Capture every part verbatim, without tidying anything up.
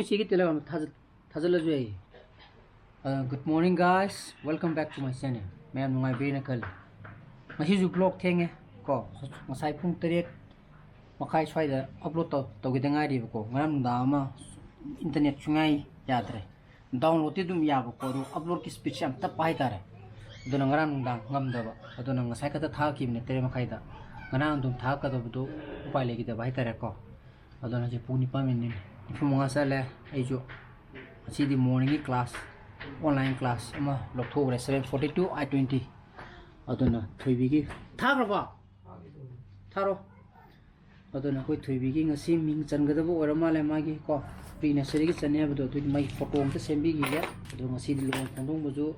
ꯁꯤꯒꯤ ꯇꯦꯂꯦꯒ꯭ꯔꯥꯝ ꯊꯥꯖ-, ꯊꯥꯖꯤꯜꯂꯁꯨ ꯌꯥꯏꯌꯦ꯫ ꯑ, good morning guys, welcome back to my channel. ꯃꯌꯥꯝ ꯅꯨꯡꯉꯥꯏꯕꯤꯔꯦꯅ ꯈꯜꯂꯤ꯫ ꯉꯁꯤꯁꯨ vlog ꯊꯦꯡꯉꯦ ꯀꯣ, ꯉꯁꯥꯏ ꯄꯨꯡ ꯇꯔꯦꯠ ꯃꯈꯥꯏ ꯁ꯭ꯋꯥꯏꯗ upload ꯇꯧ-, ꯇꯧꯒꯤꯗ ꯉꯥꯏꯔꯤꯕꯀꯣ꯫ ꯉꯔꯥꯡ ꯅꯨꯡꯗꯥꯡ ꯑꯃ internet ꯁꯨꯡꯌꯥ ꯌꯥꯗ꯭ꯔꯦ꯫ Downloadꯇꯤ ꯑꯗꯨꯝ ꯌꯥꯕꯀꯣ, ꯑꯗꯣ uploadꯀꯤ speedꯁꯦ ꯌꯥꯝ ꯇꯞꯄ ꯍꯥꯏꯇꯥꯔꯦ꯫ ꯑꯗꯨꯅ ꯉꯔꯥꯡ ꯅꯨꯡꯗꯥꯡ ꯉꯝꯗꯕ, ꯑꯗꯨꯅ ꯉꯁꯥꯏ ꯈꯛꯇ ꯊꯥꯒꯠꯈꯤꯕꯅꯦ ꯇꯔꯦꯠ ꯃꯈꯥꯏꯗ꯫ ꯉꯔꯥꯡ ꯑꯗꯨꯝ ꯊꯥꯒꯠꯀꯗꯕꯗꯣ ꯎꯄꯥꯏ ꯂꯩꯈꯤꯗꯕ ꯍꯥꯏꯇꯥꯔꯦꯀꯣ꯫ ꯑꯗꯨꯅ ꯍꯧꯖꯤꯛ ꯄꯨꯡ ꯅꯤꯄꯥꯟ ꯃꯤꯅꯤꯠ ꯅꯤꯐꯨ ꯃꯉꯥ ꯆꯠꯂꯦ꯫ ꯑꯩꯁꯨ ꯉꯁꯤꯗꯤ morningꯒꯤ class, online class ꯑꯃ ꯂꯧꯊꯣꯛꯎꯔꯦ, seven forty to eight twenty꯫ ꯑꯗꯨꯅ ꯊꯣꯏꯕꯤꯒꯤ ꯊꯥꯈ꯭ꯔꯕꯣ? ꯊꯥꯔꯣ꯫ ꯑꯗꯨꯅ ꯑꯩꯈꯣꯏ ꯊꯣꯏꯕꯤꯒꯤ ꯉꯁꯤ ꯃꯤꯡ ꯆꯟꯒꯗꯕ ꯑꯣꯏꯔ ꯃꯥꯜꯂꯦ, ꯃꯥꯒꯤ ꯀꯣ, pre nurseryꯒꯤ ꯆꯟꯅꯤ ꯍꯥꯏꯕꯗꯣ, ꯑꯗꯨꯒꯤ ꯃꯥꯒꯤ photo ꯑꯝꯇ ꯁꯦꯝꯕꯤꯈꯤꯒꯦ꯫ ꯑꯗꯣ ꯉꯁꯤꯗꯤ ꯂꯨꯍꯣꯡ ꯈꯣꯡꯗꯣꯡꯕꯁꯨ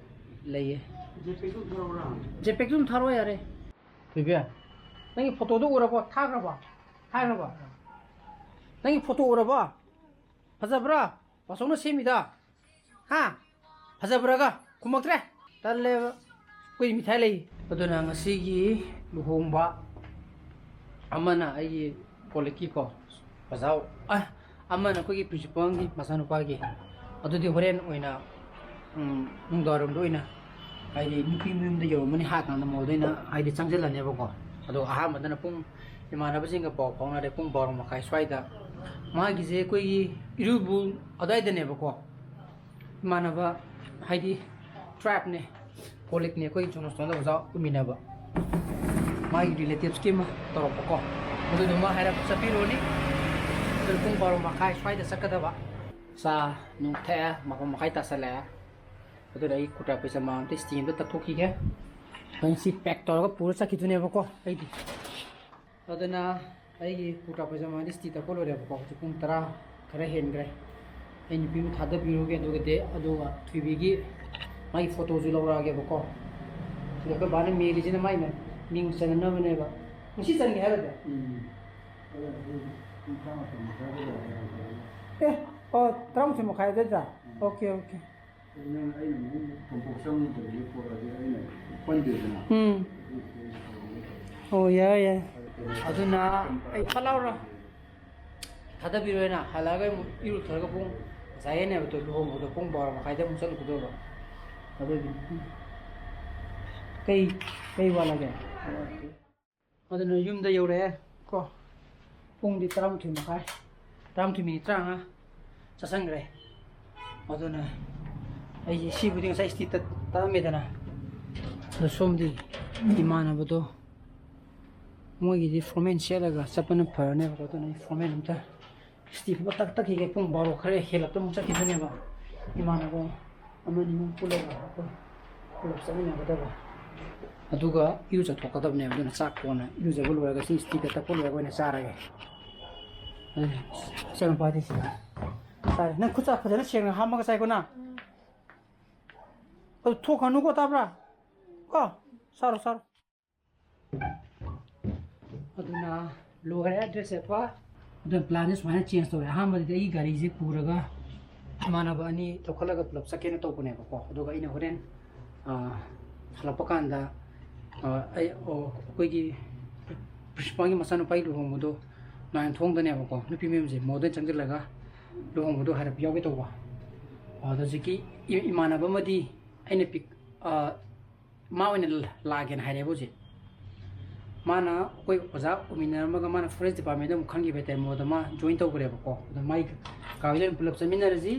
ꯂꯩꯌꯦ꯫ JPEGꯇꯨ ꯑꯗꯨꯝ ꯊꯥꯔꯣ ꯌꯥꯔꯦ꯫ ꯊꯣꯏꯕꯤ, ꯅꯪꯒꯤ photoꯗꯣ ꯎꯔꯕꯣ? ꯊꯥꯈ꯭ꯔꯕꯣ? ꯊꯥꯈ꯭ꯔꯕꯣ? ꯅꯪꯒꯤ photo ꯎꯔꯕꯣ? ꯐꯖꯕ꯭ꯔꯥ? ꯄꯥꯁꯣꯡꯅ ꯁꯦꯝꯃꯤꯗ꯫ ꯍꯥ? ꯐꯖꯕ꯭ꯔꯥꯒ? ꯈꯨꯝꯃꯛꯇ꯭ꯔꯦ꯫ ꯇꯜꯂꯦꯕ꯫ ꯑꯩꯈꯣꯏ ꯃꯤꯊꯥꯏ ꯂꯩ꯫ ꯑꯗꯨꯅ ꯉꯁꯤꯒꯤ ꯂꯨꯍꯣꯡꯕ ꯑꯃꯅ ꯑꯩꯒꯤ collegeꯀꯤꯀꯣ, ꯑꯣꯖꯥ, ꯑ, ꯑꯃꯅ ꯑꯩꯈꯣꯏꯒꯤ principalꯒꯤ ꯃꯆꯥꯅꯨꯄꯥꯒꯤ꯫ ꯑꯗꯨꯗꯤ ꯍꯣꯔꯦꯟ ꯑꯣꯏꯅ, ꯎꯝ, ꯅꯨꯡꯗꯥꯡꯋꯥꯏꯔꯝꯗ ꯑꯣꯏꯅ, ꯍꯥꯏꯗꯤ ꯅꯨꯄꯤ ꯃꯌꯨꯝꯗ ꯌꯧꯔꯝꯃꯅꯤ ꯍꯥꯏꯔ ꯀꯥꯟꯗ ꯃꯧꯗ ꯑꯩꯅ, ꯍꯥꯏꯗꯤ, ꯆꯪꯁꯤꯜꯂꯅꯦꯕꯀꯣ꯫ ꯑꯗꯣ ꯑꯍꯥꯟꯕꯗꯅ ꯄꯨꯡ, ꯏꯃꯥꯟꯅꯕꯁꯤꯡꯒ ꯄꯥꯎ ꯐꯥꯎꯅꯔꯦ, ꯄꯨꯡ ꯕꯥꯔꯣ ꯃꯈꯥꯏ ꯁ꯭ꯋꯥꯏꯗ꯫ ꯃꯥꯒꯤꯁꯦ ꯑꯩꯈꯣꯏꯒꯤ ꯏꯔꯨꯕꯨꯜ ꯑꯗꯨꯋꯥꯏꯗꯅꯦꯕꯀꯣ꯫ ꯏꯃꯥꯟꯅꯕ, ꯍꯥꯏꯗꯤ tribeꯅꯦ, colleagueꯅꯦ, ꯑꯩꯈꯣꯏ ꯖꯣꯟꯁꯇꯣꯟꯗ ꯑꯣꯖꯥ ꯑꯣꯏꯃꯤꯟꯅꯕ, ꯃꯥꯒꯤ relativesꯀꯤ ꯑꯃ ꯇꯧꯔꯛꯄꯀꯣ꯫ ꯑꯗꯨꯗꯨꯃ ꯍꯥꯏꯔꯞ ꯆꯠꯄꯤꯔꯨꯔꯅꯤ꯫ ꯑꯗꯨ ꯄꯨꯡ ꯕꯥꯔꯣ ꯃꯈꯥꯏ ꯁ꯭ꯋꯥꯏꯗ ꯆꯠꯀꯗꯕ꯫ ꯆꯥ ꯅꯨꯡ ꯊꯛꯑꯦ, ꯃꯥꯄꯟ ꯃꯈꯥꯏ ꯇꯥꯁꯜꯂꯛꯑꯦ꯫ ꯑꯗꯨꯅ ꯑꯩ ꯀꯨꯔꯇꯥ ꯄꯩꯖꯃꯥ ꯑꯝꯇ ꯏꯁꯇꯤ ꯑꯝꯇ ꯇꯛꯊꯣꯛꯈꯤꯒꯦ꯫ ꯍꯣꯔꯦꯟ ꯁꯤ pack ꯇꯧꯔꯒ ꯄꯨꯔ ꯆꯠꯈꯤꯗꯣꯏꯅꯦꯕꯀꯣ ꯑꯩꯗꯤ꯫ ꯑꯗꯨꯅ ꯑꯩꯒꯤ ꯀꯨꯔꯇꯥ ꯄꯩꯖꯃꯥꯗꯤ ꯏꯁꯇꯤ ꯇꯛꯄ ꯂꯣꯏꯔꯦꯕꯀꯣ꯫ ꯍꯧꯖꯤꯛ ꯄꯨꯡ ꯇꯔꯥ ꯈꯔ ꯍꯦꯟꯈ꯭ꯔꯦ꯫ ꯑꯩ ꯅꯨꯄꯤ ꯑꯃ ꯊꯥꯗꯕꯤꯔꯨꯒꯦ, ꯑꯗꯨꯒꯗꯤ, ꯑꯗꯨꯒ ꯊꯣꯏꯕꯤꯒꯤ ꯃꯥꯒꯤ photoꯁꯨ ꯂꯧꯔꯛꯑꯒꯦꯕꯀꯣ꯫ ꯁꯤꯗ ꯑꯩꯈꯣꯏ ꯕꯥꯅ ꯃꯦꯜꯂꯤꯁꯤꯅ ꯃꯥꯏ ꯃꯤꯡ ꯆꯟꯅꯅꯕꯅꯦꯕ꯫ ꯉꯁꯤ ꯆꯟꯒꯦ ꯍꯥꯏꯔꯗꯤ? ꯎꯝ꯫ ꯑꯦ, ꯑꯣ, ꯇꯔꯥꯃꯥꯊꯣꯏ ꯃꯈꯥꯏ ꯑꯗꯨꯋꯥꯏꯗ꯫ Okay, okay꯫ ꯅꯪ ꯑꯩꯅ ꯑꯃꯨꯛ ꯇꯣꯝꯄꯣꯛ ꯆꯪꯉꯨꯕꯗꯒꯤ ꯄꯣꯔꯛꯑꯗꯤ ꯑꯩꯅ ꯄꯟꯗꯦꯗꯅ꯫ ꯎꯝ꯫ ꯑꯣ, ꯌꯥꯏ, ꯌꯥꯏ꯫ ꯑꯗꯨꯅ ꯑꯩ ꯐꯠ ꯂꯥꯎꯔ ꯊꯥꯗꯕꯤꯔꯣꯏꯅ ꯍꯜꯂꯛꯑꯒ ꯑꯃꯨꯛ ꯏꯔꯨꯊꯔꯒ ꯄꯨꯡ ꯉꯁꯥꯏ ꯍꯥꯏꯅꯕꯗꯣ ꯂꯨꯍꯣꯡꯕꯗꯣ ꯄꯨꯡ ꯕꯥꯔꯣ ꯃꯈꯥꯏꯗ ꯑꯃꯨꯛ ꯆꯠꯂꯨꯒꯗꯧꯕ꯫ ꯑꯗꯨꯒꯤ ꯀꯩ ꯀꯩ ꯋꯥꯠꯂꯒꯦ? ꯑꯗꯨꯅ ꯌꯨꯝꯗ ꯌꯧꯔꯛꯑꯦ ꯀꯣ꯫ ꯄꯨꯡꯗꯤ ꯇꯔꯥꯃꯥꯊꯣꯏ ꯃꯈꯥꯏ, ꯇꯔꯥꯃꯥꯊꯣꯏ ꯃꯤꯅꯤꯠ ꯇꯔꯥꯃꯉꯥ ꯆꯠꯁꯟꯈ꯭ꯔꯦ꯫ ꯑꯗꯨꯅ ꯑꯩꯁꯦ ꯁꯤꯕꯨꯗꯤ ꯉꯁꯥꯏ ꯏꯁꯇꯤ ꯇꯛ-, ꯇꯛꯑꯝꯃꯦꯗꯅ꯫ ꯑꯗꯣ ꯁꯣꯝꯗꯤ ꯏꯃꯥꯟꯅꯕꯗꯣ ꯃꯣꯏꯒꯤꯗꯤ ꯐꯣꯔꯃꯦꯜ ꯁꯦꯠꯂꯒ ꯆꯠꯄꯅ ꯐꯔꯅꯦꯕꯀꯣ꯫ ꯑꯗꯨꯅ ꯑꯩ ꯐꯣꯔꯃꯦꯜ ꯑꯝꯇ ꯏꯁꯇꯤ ꯐꯨꯕ ꯇꯛ ꯇꯛꯈꯤꯒꯦ꯫ ꯄꯨꯡ ꯕꯥꯔꯣ ꯈꯔ ꯍꯦꯜꯂꯛꯇ ꯑꯃꯨꯛ ꯆꯠꯈꯤꯗꯣꯏꯅꯦꯕ꯫ ꯏꯃꯥꯟꯅꯕ ꯑꯃꯅꯤ ꯑꯃꯨꯛ ꯄꯨꯜꯂꯒ ꯑꯩꯈꯣꯏ ꯄꯨꯂꯞ ꯆꯠꯃꯤꯟꯅꯒꯗꯕ꯫ ꯑꯗꯨꯒ ꯏꯔꯨꯖꯊꯣꯛꯀꯗꯕꯅꯦꯕ꯫ ꯑꯗꯨꯅ ꯆꯥꯛ ꯀꯣꯟꯅ ꯏꯔꯨꯖꯕ ꯂꯣꯏꯔꯒ ꯁꯤ ꯏꯁꯇꯤꯒ ꯇꯛꯄ ꯂꯣꯏꯔꯒ ꯑꯣꯏꯅ ꯆꯥꯔꯒꯦ꯫ ꯑꯗꯨ ꯏꯆꯥꯅꯨꯄꯥꯗꯤ ꯁꯤꯗ ꯆꯥꯔꯦ꯫ ꯅꯪ ꯈꯨꯠ ꯁꯥ ꯐꯖꯅ ꯁꯦꯡꯅ ꯍꯥꯝꯃꯒ ꯆꯥꯏꯀꯣ ꯅꯪ? ꯑꯗꯨ ꯊꯣꯛꯈ꯭ꯔꯅꯨꯀꯣ, ꯇꯥꯕ꯭ꯔꯥ? ꯀꯣ, ꯆꯥꯔꯣ, ꯆꯥꯔꯣ꯫ ꯑꯗꯨꯅ ꯂꯣꯏꯔꯦ ꯗ꯭ꯔꯦꯁ ꯁꯦꯠꯄ꯫ ꯑꯗꯨꯅ ꯄ꯭ꯂꯥꯟꯁꯦ ꯁꯨꯃꯥꯏꯅ ꯆꯦꯟꯖ ꯇꯧꯔꯦ꯫ ꯑꯍꯥꯟꯕꯗꯗꯤ ꯑꯩꯒꯤ ꯒꯥꯔꯤꯁꯦ ꯄꯨꯔꯒ ꯏꯃꯥꯟꯅꯕ ꯑꯅꯤ ꯂꯧꯈꯠꯂꯒ ꯄꯨꯂꯞ ꯆꯠꯀꯦꯅ ꯇꯧꯕꯅꯦꯕꯀꯣ꯫ ꯑꯗꯨꯒ ꯑꯩꯅ ꯍꯣꯔꯦꯟ, ꯑ, ꯍꯜꯂꯛꯄ ꯀꯥꯟꯗ, ꯑ, ꯑꯩ, ꯑꯣ, ꯑꯩꯈꯣꯏꯒꯤ ꯄ꯭ꯔꯤꯟꯁꯤꯄꯥꯜꯒꯤ ꯃꯆꯥꯅꯨꯄꯥꯒꯤ ꯂꯨꯍꯣꯡꯕꯗꯣ ꯃꯌꯥꯡꯊꯣꯡꯗꯅꯦꯕꯀꯣ꯫ ꯅꯨꯄꯤ ꯃꯌꯨꯝꯁꯦ ꯃꯣꯗꯔꯟ ꯆꯪꯁꯤꯜꯂꯒ ꯂꯨꯍꯣꯡꯕꯗꯣ ꯍꯥꯏꯔꯞ ꯌꯥꯎꯒꯦ ꯇꯧꯕ꯫ ꯑꯗꯣ ꯍꯧꯖꯤꯛꯀꯤ ꯏ-, ꯏꯃꯥꯟꯅꯕ ꯑꯃꯗꯤ ꯑꯩꯅ ꯄꯤꯛ-, ꯑ, ꯃꯥ ꯑꯣꯏꯅ ꯂ-, ꯂꯥꯛꯑꯒꯦꯅ ꯍꯥꯏꯔꯦꯕ ꯍꯧꯖꯤꯛ꯫ ꯃꯥꯅ ꯑꯩꯈꯣꯏ ꯑꯣꯖꯥ ꯑꯣꯏꯃꯤꯟꯅꯔꯝꯃꯒ ꯃꯥꯅ ꯐꯣꯔꯦꯁ ꯗꯤꯄꯥꯔꯠꯃꯦꯟꯗ ꯑꯃꯨꯛ ꯈꯪꯈꯤꯕ ꯍꯥꯏꯇꯥꯔꯦ, ꯃꯣꯗ ꯃꯥ ꯖꯣꯏꯟ ꯇꯧꯈ꯭ꯔꯦꯕꯀꯣ꯫ ꯑꯗꯣ ꯃꯥꯏ ꯀꯥ ꯍꯣꯏꯗ ꯑꯗꯨꯝ ꯄꯨꯂꯞ ꯆꯠꯃꯤꯟꯅꯔꯁꯤ,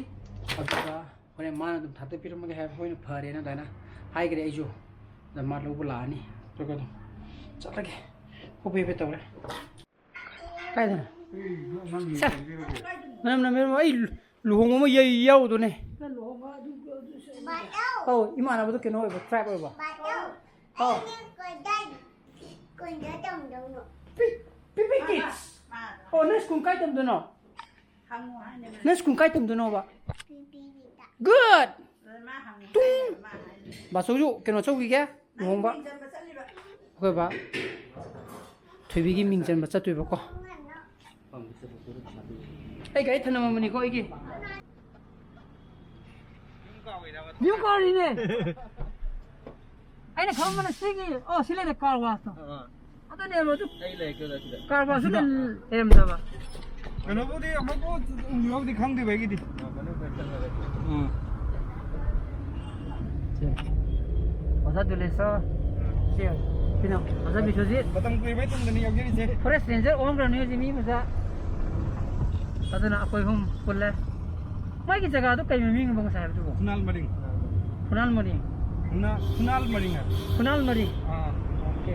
ꯑꯗꯨꯒ ꯍꯣꯔꯦꯟ ꯃꯥꯅ ꯑꯗꯨꯝ ꯊꯥꯗꯣꯛꯄꯤꯔꯝꯃꯒꯦ ꯍꯥꯏꯕ ꯑꯩꯈꯣꯏꯅ ꯐꯔꯦꯅ ꯑꯗꯨꯃꯥꯏꯅ ꯍꯥꯏꯈ꯭ꯔꯦ ꯑꯩꯁꯨ꯫ ꯑꯗ ꯃꯥ ꯂꯧꯕ ꯂꯥꯛꯑꯅꯤ꯫ ꯑꯗꯨꯒ ꯑꯗꯨꯝ ꯆꯠꯂꯒꯦ꯫ ꯍꯣꯄꯦ ꯍꯣꯄꯦ ꯇꯧꯔꯦ꯫ ꯀꯥꯏꯗꯅꯣ? ꯁꯦ, ꯃꯅꯝ ꯅꯝꯕꯤꯔꯝꯃꯣ꯫ ꯑꯩ ꯂꯨ-, ꯂꯨꯍꯣꯡꯕ ꯑꯃ ꯌꯩ-, ꯌꯥꯎꯔꯨꯗꯣꯏꯅꯦ꯫ ꯑꯧ, ꯏꯃꯥꯟꯅꯕꯗꯣ ꯀꯩꯅꯣ ꯑꯣꯏꯕ, ꯇ꯭ꯔꯥꯏꯕ ꯑꯣꯏꯕ꯫ ꯑꯧ꯫ ꯄꯤ-, ꯄꯤ ꯄꯤ ꯀꯤꯗꯁ꯫ ꯑꯣ, ꯅꯪ ꯁ꯭ꯀꯨꯜ ꯀꯥꯏ ꯇꯝꯗꯣꯏꯅꯣ? ꯅꯪ ꯁ꯭ꯀꯨꯜ ꯀꯥꯏ ꯇꯝꯗꯣꯏꯅꯣꯕ? ꯒꯨꯗ! ꯇꯨꯡ! ꯕꯥꯆꯧꯁꯨ ꯀꯩꯅꯣ ꯆꯧꯈꯤꯒꯦ, ꯂꯨꯍꯣꯡꯕ꯫ ꯑꯩꯈꯣꯏ ꯕꯥ ꯊꯣꯏꯕꯤꯒꯤ ꯃꯤꯡ ꯆꯟꯕ ꯆꯠꯇꯣꯏꯕꯀꯣ꯫ ꯑꯩ ꯒꯥꯔꯤ ꯊꯅꯝꯃꯕꯅꯤꯀꯣ ꯑꯩꯒꯤ꯫ ꯅ꯭ꯌꯨ ꯀꯥꯔꯅꯤꯅꯦ꯫ ꯑꯩꯅ ꯈꯪꯕꯅ ꯁꯤꯒꯤ, ꯑꯣ, ꯁꯤ ꯂꯩꯔꯦ ꯀꯥꯔ ꯋꯥꯁꯇꯣ꯫ ꯑꯥ꯫ ꯑꯗꯨꯅꯦꯕ ꯑꯗꯨ꯫ ꯑꯩ ꯂꯩꯔꯛꯀꯦ ꯑꯗꯨꯗ꯫ ꯀꯥꯔ ꯋꯥꯁꯁꯨ ꯂꯩꯔꯝꯗꯕ꯫ ꯀꯩꯅꯣꯕꯨꯗꯤ ꯑꯃꯨꯛꯐꯥꯎ ꯎꯗ꯭ꯔꯤꯕꯨꯗꯤ ꯈꯪꯗꯦꯕ ꯑꯩꯒꯤꯗꯤ꯫ ꯎꯝ꯫ ꯁꯦ꯫ ꯑꯣꯖꯥ ꯗꯨꯂꯦꯁꯣꯔ꯫ ꯁꯦ꯫ ꯀꯩꯅꯣ? ꯑꯣꯖꯥ ꯕꯤꯁ꯭ꯋꯖꯤꯠ꯫ ꯃꯇꯝ ꯀꯨꯏꯔꯕꯩ ꯇꯨꯡꯗꯅꯤ ꯌꯧꯖꯔꯤꯁꯦ꯫ ꯐꯣꯔꯦꯁ꯭ꯠ ꯔꯦꯟꯖꯔ ꯑꯣꯟꯈ꯭ꯔꯕꯅꯤ ꯍꯧꯖꯤꯛ ꯃꯤ ꯃꯆꯥ꯫ ꯑꯗꯨꯅ ꯑꯩꯈꯣꯏ ꯑꯍꯨꯝ ꯄꯨꯜꯂꯦ꯫ ꯃꯥꯒꯤ ꯖꯒꯥꯗꯣ ꯀꯩ ꯃꯃꯤꯡ ꯑꯃ ꯉꯁꯥꯏ ꯍꯥꯏꯕꯗꯨꯕꯨ? ꯐꯨꯅꯥꯜ ꯃꯔꯤꯡ꯫ ꯐꯨꯅꯥꯜ ꯃꯔꯤꯡ꯫ ꯐꯨꯅꯥꯜ, ꯐꯨꯅꯥꯜ ꯃꯔꯤꯡ ꯍꯥꯏꯕ? ꯐꯨꯅꯥꯜ ꯃꯔꯤꯡ꯫ ꯑꯥ꯫ ꯑꯣꯀꯦ꯫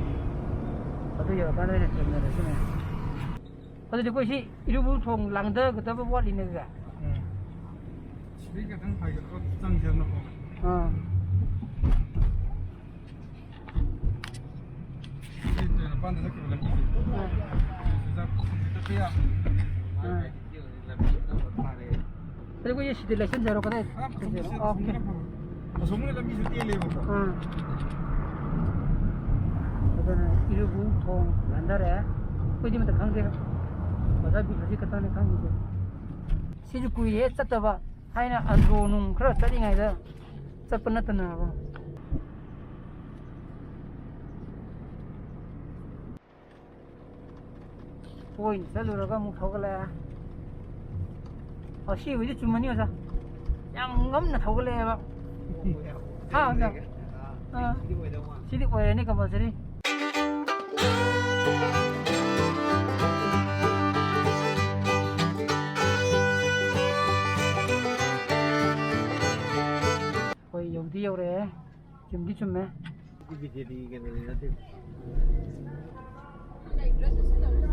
ꯑꯗꯨ ꯌꯧꯔꯀꯥꯟꯗ ꯑꯣꯏꯅ ꯊꯦꯡꯅꯔꯁꯤ ꯃꯌꯥꯝ꯫ ꯑꯗꯨꯗꯤ ꯑꯩꯈꯣꯏ ꯁꯤ ꯏꯔꯨꯕꯨ ꯊꯣꯡ ꯂꯥꯡꯊꯒꯗꯕ ꯋꯥꯠꯂꯤꯅꯦ ꯑꯗꯨꯗ꯫ ꯎꯝ꯫ ꯁꯤꯗꯩ ꯈꯤꯇꯪ ꯍꯥꯏꯒꯠꯂꯒ ꯆꯪꯁꯦ ꯍꯥꯏꯕꯅꯀꯣ꯫ ꯑꯥ꯫ ꯁꯤ ꯃꯄꯥꯟꯗ ꯆꯠꯈꯤꯕ ꯂꯝꯕꯤꯁꯦ꯫ ꯑꯥ꯫ ꯁꯤꯗ ꯆꯠꯄ ꯌꯥꯕ꯫ ꯑꯥ꯫ ꯑꯗꯨ ꯑꯩꯈꯣꯏ ꯁꯤꯗꯤ ꯂꯩꯁꯟꯖꯔꯣ, ꯀꯗꯥꯏ ꯑꯥ, ꯂꯩꯁꯟꯖꯔꯣ? ꯑꯁꯣꯝꯒꯤꯅ ꯑꯣꯀꯦ꯫ ꯐꯕ꯫ ꯑꯁꯣꯝꯒꯤ ꯂꯝꯕꯤꯁꯨ ꯇꯦꯜꯂꯦꯕꯀꯣ꯫ ꯑꯥ꯫ ꯑꯗꯨꯅ ꯏꯔꯨꯕꯨ ꯊꯣꯡ ꯂꯥꯟꯊꯔꯦ꯫ ꯑꯩꯈꯣꯏꯗꯤ ꯑꯃꯇ ꯈꯪꯗꯦ꯫ ꯑꯣꯖꯥ ꯕꯤꯁ꯭ꯋꯖꯤꯠ ꯈꯛꯇꯅꯤ ꯈꯪꯉꯤꯁꯦ꯫ ꯁꯤꯁꯨ ꯀꯨꯏꯔꯦ ꯆꯠꯇꯕ꯫ ꯊꯥꯏꯅ ꯑꯟꯗ꯭ꯔꯣ ꯅꯨꯡ ꯈꯔ ꯆꯠꯂꯤꯉꯩꯗ ꯆꯠꯄ ꯅꯠꯇꯅꯕ꯫ ꯄꯣꯏꯅ ꯆꯠꯂꯨꯔꯒ ꯑꯃꯨꯛ ꯊꯧꯒꯠꯂꯛꯑꯦ꯫ ꯑꯣ, ꯁꯤ ꯑꯣꯏꯗꯤ ꯆꯨꯝꯃꯅꯤ ꯑꯣꯖꯥ꯫ ꯌꯥꯝ ꯉꯝꯅ ꯊꯧꯒꯠꯂꯛꯑꯦꯕ꯫ ꯍꯥ, ꯑꯣꯖꯥ? ꯑꯥ꯫ ꯁꯤꯗꯤ ꯑꯣꯏꯔꯅꯤ compulsory꯫ ꯑꯩꯈꯣꯏ ꯌꯧꯗꯤ ꯌꯧꯔꯛꯑꯦ꯫ ꯆꯨꯝꯗꯤ ꯆꯨꯝꯃꯦ꯫ ꯁꯤꯗꯤ ꯕꯤ ꯖꯦ ꯄꯤ ꯀꯩꯅꯣꯗꯤ ꯅꯠꯇꯦ꯫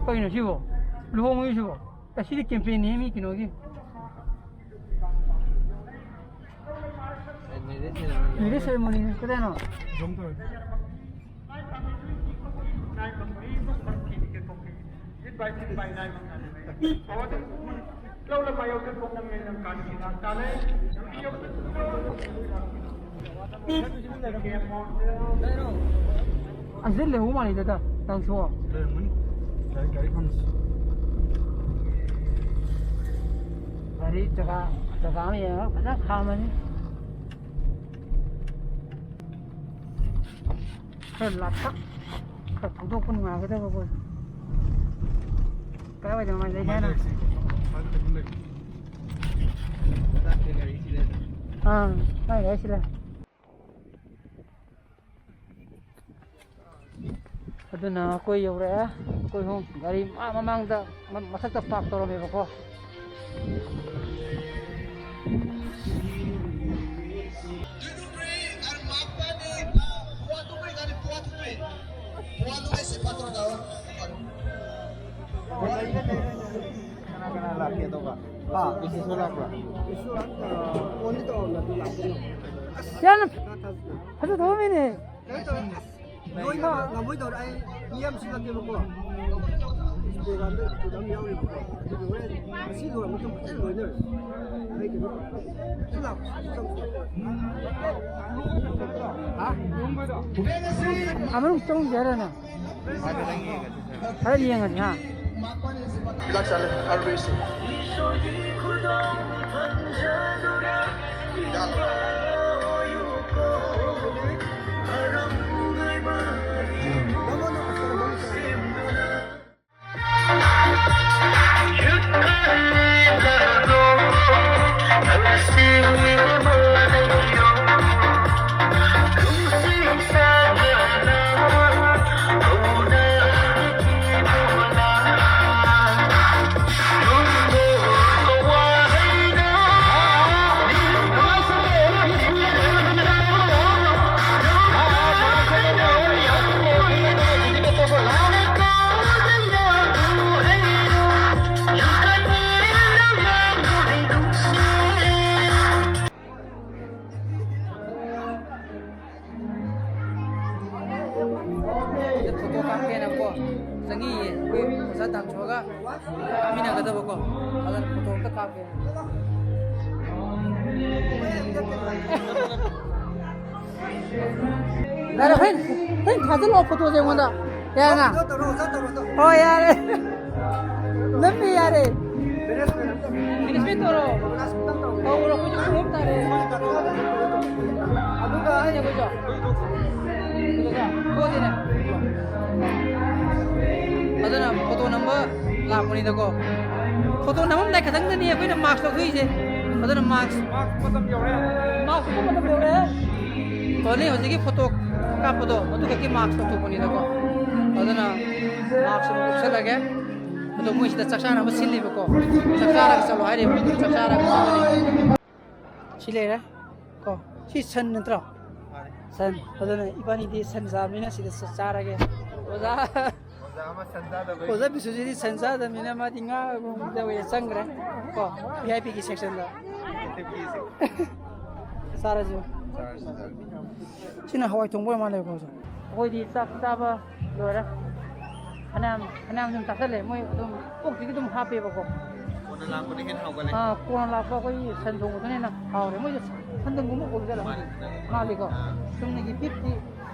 ꯀꯩꯅꯣ ꯁꯤꯕꯣ? ꯂꯨꯍꯣꯡꯕꯒꯤ ꯁꯤꯕꯣ? ꯑꯦ, ꯁꯤꯗꯤ campaign ꯅꯤ ꯃꯤ ꯀꯩꯅꯣꯒꯤ꯫ Marriage ceremony ꯅꯤ꯫ ꯀꯗꯥꯏꯅꯣ? ꯖꯨꯝ ꯇꯧꯔꯦ꯫ ꯑꯁꯤꯗ ꯂꯩꯍꯧ ꯃꯥꯜꯂꯤꯗ, ꯇꯥꯡꯁꯣ꯫ ꯂꯩꯔꯝꯒꯅꯤ꯫ ꯒꯥꯔꯤ, ꯒꯥꯔꯤ ꯐꯪꯉꯁꯤ꯫ ꯒꯥꯔꯤ ꯖꯒꯥ, ꯖꯒꯥ ꯑꯃ ꯌꯦꯡꯉꯒ ꯐꯖꯅ ꯈꯥꯝꯃꯅꯤ꯫ ꯈꯔ ꯂꯥꯞꯇꯛ, ꯈꯔ ꯊꯧꯗꯣꯛꯄ ꯅꯨꯡꯉꯥꯏꯒꯗꯕ ꯑꯩꯈꯣꯏ꯫ ꯀꯥꯏꯋꯥꯏꯗꯅꯣ ꯃꯥꯏ ꯂꯩ ꯍꯥꯏꯅ? ꯑꯥ, ꯃꯥꯏ ꯂꯩ ꯁꯤꯗ꯫ ꯑꯗꯨꯅ ꯑꯩꯈꯣꯏ ꯌꯧꯔꯛꯑꯦ꯫ ꯑꯩꯈꯣꯏ ꯍꯣꯡ ꯒꯥꯔꯤ ꯃꯥ ꯃꯃꯥꯡꯗ ꯃ-, ꯃꯊꯛꯇ ꯄꯥꯔꯛ ꯇꯧꯔꯝꯃꯦꯕꯀꯣ꯫ ꯀꯅꯥ ꯀꯅꯥ ꯂꯥꯛꯀꯦ ꯇꯧꯕ? ꯍꯥ? ꯕꯤꯁꯦꯁꯣꯔ ꯂꯥꯛꯄ꯭ꯔꯥ? ꯌꯥꯝꯅ ꯐꯖ ꯊꯣꯛꯑꯝꯃꯤꯅꯦ꯫ ꯂꯣꯏꯅ ꯉꯝꯃꯣꯏꯗꯧꯔꯦ꯫ ꯑꯩ ꯃꯤ ꯌꯥꯝ ꯁꯤꯜꯂꯛꯀꯦꯕꯀꯣ꯫ ꯄ꯭ꯔꯣꯒ꯭ꯔꯥꯝꯗ ꯑꯗꯨꯝ ꯌꯥꯎꯔꯤꯕꯀꯣ꯫ ꯑꯗꯨꯒ ꯍꯣꯔꯦꯟ ꯉꯁꯤ ꯂꯣꯏꯔ ꯃꯇꯨꯡ ꯐꯖꯅ ꯂꯣꯏꯅꯔꯁꯤ꯫ ꯑꯩ ꯀꯩꯅꯣ ꯁꯤ ꯂꯥꯛꯄ꯫ ꯍꯥ? ꯑꯃꯅꯨꯡ ꯆꯪꯁꯦ ꯍꯥꯏꯔꯅꯦ꯫ ꯈꯔ ꯌꯦꯡꯉꯁꯤ ꯍꯥ꯫ ꯍꯤꯗꯥꯛ ꯆꯥꯔꯦ, ꯑꯥꯌꯨꯔꯕꯦꯗꯁꯦ꯫ ꯐꯣꯇꯣ ꯀꯥꯞꯀꯦꯅꯀꯣ ꯆꯪꯉꯤꯌꯦ꯫ ꯑꯩꯈꯣꯏ ꯄꯩꯁꯥ ꯇꯥꯟꯊꯣꯛꯑꯒ ꯀꯥꯞꯃꯤꯟꯅꯒꯗꯕꯀꯣ꯫ ꯑꯗꯨꯅ ꯐꯣꯇꯣ ꯑꯝꯇ ꯀꯥꯞꯀꯦ꯫ ꯌꯥꯔꯦ, ꯍꯣꯔꯦꯟ, ꯍꯣꯔꯦꯟ ꯊꯥꯖꯤꯜꯂꯛꯑꯣ ꯐꯣꯇꯣꯁꯦ ꯑꯩꯉꯣꯟꯗ꯫ ꯌꯥꯔꯦꯅ? ꯍꯣꯏ, ꯌꯥꯔꯦ꯫ ꯅꯝꯃꯦ, ꯌꯥꯔꯦ꯫ ꯐꯤꯅꯤꯁꯃꯦꯟ ꯇꯧꯔꯣ꯫ ꯇꯧꯔꯣ, ꯑꯩꯈꯣꯏꯁꯨ ꯈꯨꯔꯨꯝ ꯇꯥꯔꯦ꯫ ꯑꯗꯨꯒ ꯑꯩꯅ ꯑꯩꯈꯣꯏꯁꯨ꯫ ꯑꯗꯨꯅ ꯐꯣꯇꯣ ꯅꯝꯕ ꯂꯥꯛꯄꯅꯤꯗꯀꯣ꯫ ꯐꯣꯇꯣ ꯅꯝꯃꯝꯗꯥꯏ ꯈꯛꯇꯪꯗꯅꯤ ꯑꯩꯈꯣꯏꯅ ꯃꯥꯛꯁ ꯂꯧꯊꯣꯛꯏꯁꯦ꯫ ꯑꯗꯨꯅ ꯃꯥꯛꯁ, ꯃꯥꯛꯁ ꯃꯇꯝ ꯌꯧꯔꯦ꯫ ꯃꯥꯛꯁ ꯎꯞꯄ ꯃꯇꯝ ꯌꯧꯔꯦ꯫ ꯇꯣꯅꯤ ꯍꯧꯖꯤꯛꯀꯤ ꯐꯣꯇꯣ ꯀꯥꯞꯄꯗꯣ ꯑꯗꯨ ꯈꯛꯀꯤ ꯃꯥꯛꯁ ꯂꯧꯊꯣꯛꯄꯅꯤꯗꯀꯣ꯫ ꯑꯗꯨꯅ ꯃꯥꯛꯁ ꯑꯃ ꯎꯞꯁꯜꯂꯒꯦ꯫ ꯑꯗꯣ ꯃꯣꯏꯁꯤꯗ ꯆꯥꯛ ꯆꯥꯅꯕ ꯁꯤꯜꯂꯤꯕꯀꯣ꯫ ꯆꯥꯛ ꯆꯥꯔꯒ ꯆꯠꯂꯣ ꯍꯥꯏꯔꯤꯕ꯫ ꯑꯗꯨ ꯆꯥꯛ ꯆꯥꯔꯒ ꯆꯠꯂꯅꯤ꯫ ꯁꯤ ꯂꯩꯔꯦ ꯀꯣ꯫ ꯁꯤ ꯁꯟ ꯅꯠꯇ꯭ꯔꯣ? ꯃꯥꯅꯦ꯫ ꯁꯟ꯫ ꯑꯗꯨꯅ ꯏꯕꯥꯅꯤꯗꯤ ꯁꯟ ꯆꯥꯕꯅꯤꯅ ꯁꯤꯗ ꯆꯥꯔꯒꯦ꯫ ꯑꯣꯖꯥ, ꯑꯣꯖꯥ ꯑꯃ ꯁꯟ ꯆꯥꯗꯕꯒꯤ꯫ ꯑꯣꯖꯥ ꯕꯤꯁꯨꯖꯤꯗꯤ ꯁꯟ ꯆꯥꯗꯕꯅꯤꯅ ꯃꯥꯗꯤ ꯉꯥ ꯇꯧꯋꯦ, ꯆꯪꯈ꯭ꯔꯦ ꯀꯣ, ꯚꯤ ꯑꯥꯏ ꯄꯤꯒꯤ ꯁꯦꯛꯁꯟꯗ꯫ ꯚꯤ ꯑꯥꯏ ꯄꯤꯒꯤ ꯁꯦꯛꯁꯟ꯫ ꯆꯥꯔꯁꯤ꯫ ꯆꯥꯔꯁꯤ, ꯆꯥꯔꯁꯤ꯫ ꯁꯤꯅ ꯍꯋꯥꯏ ꯊꯣꯡꯕ ꯑꯣꯏꯔ ꯃꯥꯜꯂꯦꯀꯣ, ꯑꯣꯖꯥ? ꯑꯩꯈꯣꯏꯗꯤ ꯆꯥꯛ ꯆꯥꯕ ꯂꯣꯏꯔꯦ꯫ ꯐꯅꯌꯥꯝ, ꯐꯅꯌꯥꯝ ꯑꯗꯨꯝ ꯆꯥꯁꯜꯂꯦ꯫ ꯃꯣꯏ ꯑꯗꯨꯝ ꯑꯣꯛꯇꯒꯤ ꯑꯗꯨꯝ ꯍꯥꯞꯄꯦꯕꯀꯣ꯫ ꯀꯣꯟꯅ ꯂꯥꯛꯄꯅ ꯍꯦꯟꯅ ꯍꯥꯎꯒꯜꯂꯦ꯫ ꯑꯥ, ꯀꯣꯟꯅ ꯂꯥꯛꯄ ꯑꯩꯈꯣꯏꯒꯤ ꯁꯟ ꯊꯣꯡꯕꯗꯨꯅ ꯍꯦꯟꯅ ꯍꯥꯎꯔꯦ꯫ ꯃꯣꯏꯁꯦ ꯁꯟꯗꯪꯒꯨꯝꯕ ꯑꯣꯏꯕꯖꯥꯠꯂ? ꯃꯥꯅꯦ, ꯁꯟꯗꯪ꯫ ꯃꯥꯜꯂꯤꯀꯣ? ꯑꯥ꯫ ꯆꯨꯝꯅꯒꯤ ꯕꯤꯐꯇꯤ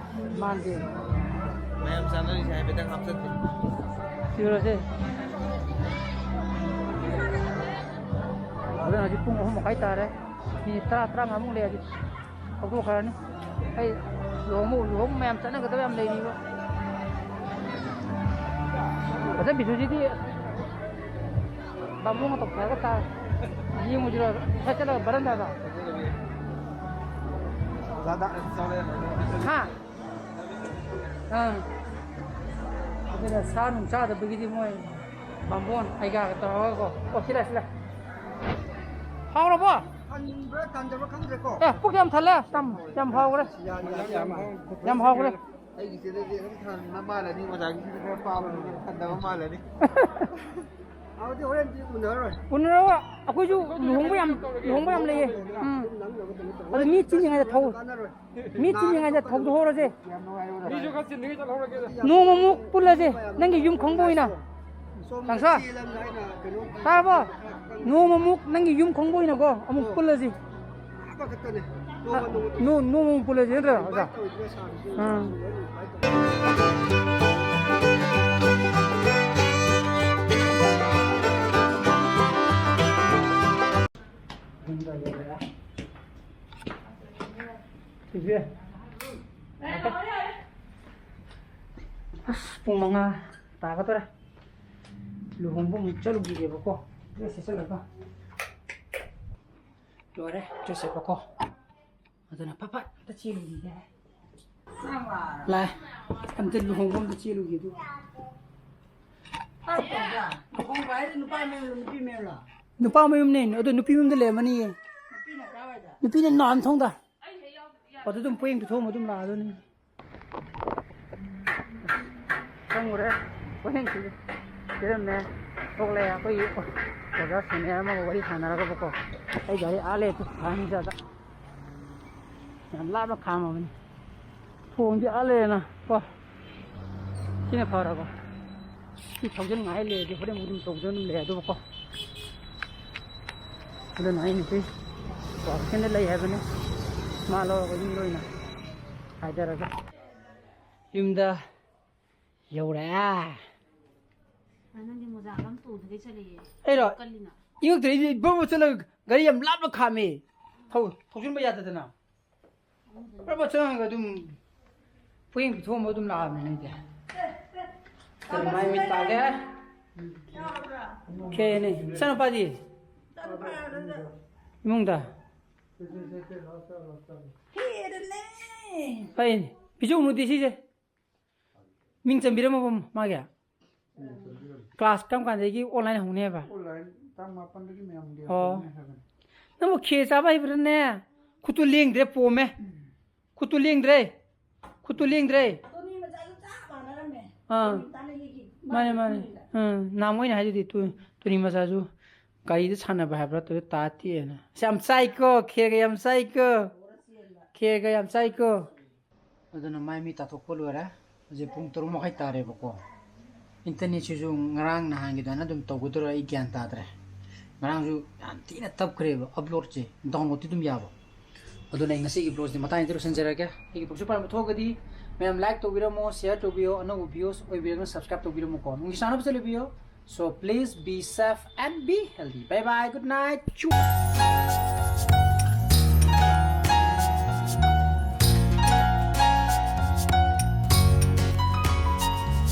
ꯃꯥꯟꯗꯦ꯫ ꯃꯌꯥꯝ ꯆꯥꯅꯔꯤꯁꯦ ꯍꯥꯏꯐꯦꯠꯇꯪ ꯍꯥꯞꯆꯟꯁꯦ꯫ ꯁꯤꯔꯣꯁꯦ꯫ ꯑꯗꯨꯅ ꯍꯧꯖꯤꯛ ꯄꯨꯡ ꯑꯍꯨꯝ ꯃꯈꯥꯏ ꯇꯥꯔꯦ꯫ ꯃꯤꯅꯤꯠ ꯇꯔꯥ, ꯇꯔꯥꯃꯉꯥꯃꯨꯛ ꯂꯩꯔꯗꯤ ꯍꯧꯗꯣꯛꯈ꯭ꯔꯅꯤ꯫ ꯑꯩ ꯂꯨꯍꯣꯡꯕ, ꯂꯨꯍꯣꯡꯕ ꯃꯌꯥꯝ ꯆꯠꯅꯒꯗꯕ ꯌꯥꯝ ꯂꯩꯔꯤꯕ꯫ ꯑꯣꯖꯥ ꯕꯤꯁꯨꯖꯤꯗꯤ ꯕꯥꯃꯣꯟꯒ ꯇꯧꯊꯔꯒ ꯇꯥ-, ꯌꯦꯡꯉꯨꯁꯤꯔꯣ? ꯁ꯭ꯋꯥꯏ ꯆꯠꯂꯒ ꯕꯔꯟꯗꯥꯗ꯫ ꯍꯥ? ꯑꯥ꯫ ꯑꯗꯨꯅ ꯁꯥ ꯅꯨꯡ ꯆꯥꯗꯕꯒꯤꯗꯤ ꯃꯣꯏ ꯕꯥꯃꯣꯟ ꯑꯩꯒꯥꯒ ꯇꯧꯔꯒꯀꯣ꯫ ꯑꯣ, ꯁꯤ ꯂꯥꯛꯑꯦ, ꯁꯤ ꯂꯥꯛꯑꯦ꯫ ꯍꯥꯎꯔꯕꯣ? ꯊꯟꯕ꯭ꯔꯥ ꯊꯟꯗꯕ꯭ꯔꯥ ꯈꯪꯗ꯭ꯔꯦꯀꯣ꯫ ꯑꯦ, ꯄꯨꯛ ꯌꯥꯝ ꯊꯜꯂꯦ꯫ ꯌꯥꯝ, ꯌꯥꯝ ꯍꯥꯎꯈ꯭ꯔꯦ꯫ ꯌꯥꯝ, ꯌꯥꯝ, ꯌꯥꯝ ꯍꯥꯎꯈ꯭ꯔꯦ꯫ ꯌꯥꯝ ꯍꯥꯎꯈ꯭ꯔꯦ꯫ ꯑꯩꯒꯤꯁꯤꯗꯗꯤ ꯑꯗꯨꯝ ꯊꯟꯕ ꯃꯥꯜꯂꯅꯤ, ꯑꯣꯖꯥꯒꯤꯁꯤꯗꯤ ꯈꯔ ꯄꯥꯕꯅꯤꯅ ꯊꯟꯗꯕ ꯃꯥꯜꯂꯅꯤ꯫ ꯑꯗꯨꯗꯤ ꯍꯣꯔꯦꯟꯗꯤ ꯎꯅꯔꯔꯣꯏ꯫ ꯎꯅꯔꯒ ꯑꯩꯈꯣꯏꯁꯨ ꯂꯨꯍꯣꯡꯕ ꯌꯥꯝ, ꯂꯨꯍꯣꯡꯕ ꯌꯥꯝ ꯂꯩꯌꯦ꯫ ꯎꯝ꯫ ꯑꯗꯨ ꯃꯤ ꯆꯤꯜꯂꯤꯉꯩꯗ ꯊꯧ-, ꯀꯥꯟꯅꯔꯣꯏ꯫ ꯃꯤ ꯆꯤꯜꯂꯤꯉꯩꯗ ꯊꯧꯗꯣꯛꯍꯧꯔꯁꯦ꯫ ꯃꯤꯁꯨ ꯈꯔ ꯆꯤꯟꯗ꯭ꯔꯤꯉꯩ ꯆꯠꯍꯧꯔꯒꯦꯗ꯫ ꯅꯣꯡꯃꯃꯨꯛ ꯄꯨꯜꯂꯁꯦ, ꯅꯪꯒꯤ ꯌꯨꯝ ꯈꯪꯕ ꯑꯣꯏꯅ꯫ ꯁꯣꯝꯗ ꯇꯥꯡꯁꯥ꯫ ꯏꯆꯦ ꯂꯪ ꯍꯥꯏꯅ ꯀꯩꯅꯣ ꯇꯥꯔꯕꯣ? ꯅꯣꯡꯃꯃꯨꯛ ꯅꯪꯒꯤ ꯌꯨꯝ ꯈꯪꯕ ꯑꯣꯏꯅꯀꯣ, ꯑꯃꯨꯛ ꯑꯣ꯫ ꯄꯨꯜꯂꯁꯤ꯫ ꯑꯃꯈꯛꯇꯅꯦ꯫ ꯅꯣꯡꯃ, ꯅꯣꯡꯃ꯫ ꯅꯣ-, ꯅꯣꯡꯃꯃꯨꯛ ꯄꯨꯜꯂꯁꯤ ꯅꯠꯇ꯭ꯔꯣ, ꯑꯣꯖꯥ? ꯏꯟꯚꯥꯏꯠ ꯇꯧꯔꯤꯗꯨꯅ ꯁꯥꯔꯁꯨ ꯑꯥ꯫ ꯏꯟꯚꯥꯏꯠ ꯇꯧꯔꯤꯗꯨꯅ꯫ ꯑꯁ, ꯄꯨꯡ ꯃꯉꯥ ꯇꯥꯒꯗꯧꯔꯦ꯫ ꯂꯨꯍꯣꯡꯕ ꯑꯃꯨꯛ ꯆꯠꯂꯨꯈꯤꯒꯦꯕꯀꯣ, ꯗ꯭ꯔꯦꯁ ꯁꯦꯠꯆꯜꯂꯒ꯫ ꯂꯣꯏꯔꯦ ꯗ꯭ꯔꯦꯁ ꯁꯦꯠꯄꯀꯣ꯫ ꯑꯗꯨꯅ ꯐꯠ ꯐꯠ ꯑꯝꯇ ꯆꯦꯜꯂꯨꯈꯤꯒꯦ꯫ ꯂꯥꯛꯑꯦ꯫ ꯑꯝꯇ ꯂꯨꯍꯣꯡꯕ ꯑꯝꯇ ꯆꯦꯜꯂꯨꯒꯦ ꯑꯗꯨ꯫ ꯂꯨꯍꯣꯡꯕ ꯍꯥꯏꯁꯦ ꯅꯨꯄꯥ ꯃꯌꯨꯝꯂꯣ, ꯅꯨꯄꯤ ꯃꯌꯨꯝꯂꯣ? ꯅꯨꯄꯥ ꯃꯌꯨꯝꯅꯦ꯫ ꯑꯗꯨ ꯅꯨꯄꯤ ꯃꯌꯨꯝꯗ ꯂꯩꯔꯝꯃꯅꯤꯌꯦ꯫ ꯅꯨꯄꯤꯅ ꯀꯥꯏꯋꯥꯏꯗ? ꯅꯨꯄꯤꯅ ꯅꯥꯟ ꯊꯣꯡꯗ꯫ ꯑꯗꯨ ꯑꯗꯨꯝ ꯄꯣꯌꯦꯡ ꯄꯤꯊꯣꯛꯑꯝꯃ ꯑꯗꯨꯝ ꯂꯥꯛꯑꯗꯣꯏꯅꯤ꯫ ꯆꯪꯉꯨꯔꯦ꯫ ꯄꯣꯌꯦꯡ ꯄꯤ-, ꯄꯤꯔꯝꯃꯦ꯫ ꯊꯣꯛꯂꯛꯑꯦ꯫ ꯑꯩꯈꯣꯏꯒꯤ ꯑꯣꯖꯥ ꯁꯦꯅꯤꯌꯔ ꯑꯃꯒ ꯋꯥꯔꯤ ꯁꯥꯟꯅꯔꯒꯕꯀꯣ꯫ ꯑꯩ ꯒꯥꯔꯤ ꯑꯥ ꯂꯩ ꯐꯥꯅꯤꯖꯥꯗ꯫ ꯌꯥꯝ ꯂꯥꯞꯅ ꯈꯥꯝꯃꯕꯅꯤ꯫ ꯊꯣꯡꯗꯤ ꯑꯥ ꯂꯩꯔꯦꯅ ꯀꯣ꯫ ꯁꯤꯅ ꯐꯔꯕ? ꯁꯤ ꯊꯧꯖꯤꯟ ꯉꯥꯏ ꯂꯩꯔꯗꯤ ꯍꯣꯔꯦꯟ ꯑꯃꯨꯛ ꯑꯗꯨꯝ ꯇꯧꯗꯅ ꯑꯗꯨꯝ ꯂꯩ ꯑꯗꯨꯕꯨꯀꯣ꯫ ꯑꯗꯨꯅ ꯑꯩ ꯅꯨꯄꯤ ꯋꯥꯛꯀꯤꯡꯗ ꯂꯩ ꯍꯥꯏꯕꯅꯤ꯫ ꯃꯥ ꯂꯧꯔꯒ ꯌꯨꯝꯗ ꯑꯣꯏꯅ ꯍꯥꯏꯗꯔꯒ ꯌꯨꯝꯗ ꯌꯧꯔꯛꯑꯦ꯫ ꯑ, ꯅꯪꯗꯤ ꯃꯣꯖꯥꯒ ꯑꯝ ꯇꯣꯡꯗꯒꯩ ꯆꯠꯂꯦꯌꯦ꯫ ꯑꯩꯔꯣ? ꯀꯜꯂꯤꯅ꯫ ꯏꯉꯛꯇ꯭ꯔꯦ, ꯑꯩꯗꯤ ꯕ꯭ꯔꯣ ꯆꯠꯂꯒ ꯒꯥꯔꯤ ꯌꯥꯝ ꯂꯥꯞꯅ ꯈꯥꯝꯃꯦ꯫ ꯊꯧ-, ꯊꯧꯖꯤꯟꯕ ꯌꯥꯗꯗꯅ꯫ ꯄꯨꯔꯥ ꯆꯪꯉꯒ ꯑꯗꯨꯝ ꯄꯨꯌꯦꯡ ꯄꯤꯊꯣꯛꯑꯝꯕ ꯑꯗꯨꯝ ꯂꯥꯛꯑꯕꯅꯤꯅꯦ ꯑꯩꯗꯤ꯫ ꯃꯥꯏ ꯃꯤꯠ ꯇꯥꯒꯦ꯫ ꯈꯦꯅꯦ꯫ ꯏꯆꯥꯅꯨꯄꯥꯗꯤ? ꯏꯃꯨꯡꯗ? ꯐꯩꯅꯦ꯫ ꯄꯤꯖꯧꯅꯨꯗꯤ ꯁꯤꯁꯦ꯫ ꯃꯤꯡ ꯆꯟꯕꯤꯔꯝꯃꯕꯣ ꯃꯥꯒꯤ? ꯀ꯭ꯂꯥꯁ ꯀꯔꯝ ꯀꯥꯟꯗꯒꯤ ꯑꯣꯟꯂꯥꯏꯟ ꯍꯧꯅꯦꯕ? ꯑꯣꯟꯂꯥꯏꯟ ꯇꯥꯡ ꯃꯥꯄꯟꯗꯒꯤ ꯃꯌꯥꯝꯒꯤ ꯑꯣ꯫ ꯍꯧꯅꯤ ꯍꯥꯏꯕꯅꯤ꯫ ꯅꯪꯕꯨ ꯈꯦ ꯆꯥꯕ ꯍꯩꯕ꯭ꯔꯥꯅꯦ? ꯈꯨꯠꯇꯨ ꯂꯦꯡꯗ꯭ꯔꯦ, ꯄꯣꯝꯃꯦ꯫ ꯈꯨꯠꯇꯨ ꯂꯦꯡꯗ꯭ꯔꯦ꯫ ꯈꯨꯠꯇꯨ ꯂꯦꯡꯗ꯭ꯔꯦ꯫ ꯇꯣꯅꯤ ꯃꯆꯥꯁꯨ ꯆꯞ ꯃꯥꯟꯅꯔꯝꯃꯦ꯫ ꯑꯥ꯫ ꯇꯣꯅꯤ ꯃꯆꯥꯅ ꯌꯦꯛꯈꯤ꯫ ꯃꯥꯅꯦ, ꯃꯥꯅꯦ꯫ ꯃꯥꯅꯦ꯫ ꯎꯝ, ꯅꯍꯥꯟ ꯃꯣꯏꯅ ꯍꯥꯏꯗꯨꯗꯤ ꯇꯨ-, ꯇꯣꯅꯤ ꯃꯆꯥꯁꯨ ꯒꯥꯔꯤꯗ ꯁꯥꯟꯅꯕ ꯍꯥꯏꯕ꯭ꯔꯥ ꯇꯧꯗ ꯇꯥꯠꯇꯦꯅ꯫ ꯑꯁ, ꯌꯥꯝ ꯆꯥꯏꯀꯣ, ꯈꯦꯒ ꯌꯥꯝ ꯆꯥꯏꯀꯣ꯫ ꯈꯦꯒ ꯌꯥꯝ ꯆꯥꯏꯀꯣ꯫ ꯑꯗꯨꯅ ꯃꯥꯏ ꯃꯤ ꯇꯥꯊꯣꯛꯄ ꯂꯣꯏꯔꯦ꯫ ꯍꯧꯖꯤꯛ ꯄꯨꯡ ꯇꯔꯨꯛ ꯃꯈꯥꯏ ꯇꯥꯔꯦꯕꯀꯣ꯫ ꯏꯟꯇꯔꯅꯦꯠꯁꯤꯁꯨ ꯉꯔꯥꯡ ꯅꯍꯥꯟꯒꯤ ꯑꯗꯨꯃꯥꯏꯅ ꯑꯗꯨꯝ ꯇꯧꯒꯗꯣꯏꯔꯥ ꯑꯩ ꯒ꯭ꯌꯥꯟ ꯇꯥꯗ꯭ꯔꯦ꯫ ꯉꯔꯥꯡꯁꯨ ꯌꯥꯝ ꯊꯤꯅ ꯇꯞꯈ꯭ꯔꯦꯕ ꯑꯞꯂꯣꯗꯁꯦ, ꯗꯥꯎꯟꯂꯣꯗꯇꯤ ꯑꯗꯨꯝ ꯌꯥꯕ꯫ ꯑꯗꯨꯅ ꯑꯩ ꯉꯁꯤꯒꯤ ꯕ꯭ꯂꯣꯒꯁꯦ ꯃꯇꯥꯡꯁꯤꯗ ꯂꯣꯏꯁꯤꯟꯖꯔꯒꯦ꯫ ꯑꯩꯒꯤ ꯕ꯭ꯂꯣꯒꯁꯦ ꯄꯥꯝꯕ ꯊꯣꯛꯑꯒꯗꯤ ꯃꯌꯥꯝ ꯂꯥꯏꯛ ꯇꯧꯕꯤꯔꯝꯃꯣ, ꯁꯤꯌꯔ ꯇꯧꯕꯤꯌꯣ, ꯑꯅꯧꯕ ꯚ꯭ꯌꯨꯁ ꯑꯣꯏꯕꯤꯔꯒꯅ ꯁꯕꯁꯀ꯭ꯔꯥꯏꯕ ꯇꯧꯕꯤꯔꯝꯃꯨꯀꯣ꯫ ꯅꯨꯡꯒꯤ ꯁꯥꯟꯅꯕ ꯆꯠꯂꯨꯕꯤꯌꯣ꯫ So please be safe and be healthy. Bye bye, good night.